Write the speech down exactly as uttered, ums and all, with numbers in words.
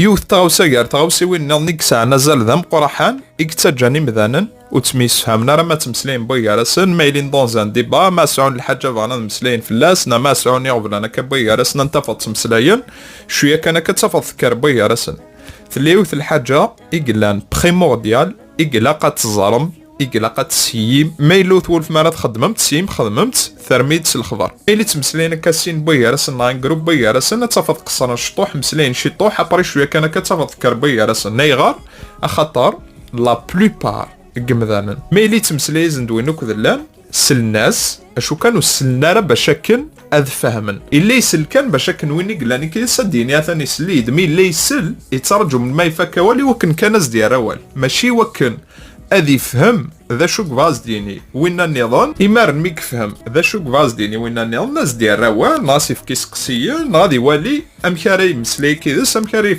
Yiwet n tɣawsa gar tɣawsiwin nniḍen i yesɛan azal d ameqqraḥan, i yettaǧǧan imdanen ur ttemyesfahamen ara ma ttmeslayen wway gar-asen, ma ilin dans un débat, ma sɛun lḥaǧa bɣan ad mmeslayen fell-as, neɣ ma sɛun iɣeblan akka wway gar-asen, ad tafeḍ ttmeslayen, cwiya kan akka ad tafeḍ tekker wway gar-asen. Tella yiwet n lḥaǧa i yellan primordial, i ilaq ad teẓrem, i ilaq ad tesseyyim. Ma yella ur twulfem ara txeddmem-tt, syin xedmem-tt, terrem-iyi-d s lexbar. Ma yella ttmeslayen akka sin wway gar-asen neɣ un groupe wway gar-asen, ad tafeḍ qeṣṣren ciṭuḥ, mmeslayen ciṭuḥ, après cwiya kan akka ad tafeḍ tekker wway gar-asen. Ayɣer? Axaṭer la plupart n yemdanen, ma yella yettmeslay azen d win ukud llan, sellen-as, acu kan ur sellen ara bac akken ad fehmen. Illa isell kan bac akken win i yellan yid-s ad d-yini atan isell-iyi-d. Mi yella isell, yettraǧu melmi ifak awal i wakken kan ad s-d-yerr awal, mačči i wakken ad ifhem d acu yebɣa ad s-d-yini winna nniḍen. Imaren mi yefhem d acu yebɣa ad s-d-yini winna nniḍen, ad s-d-yerr awal, neɣ ad s-ifk iseqsiyen, neɣ ad iwali amek ara yemmeslay yid-s, amek ara yefhem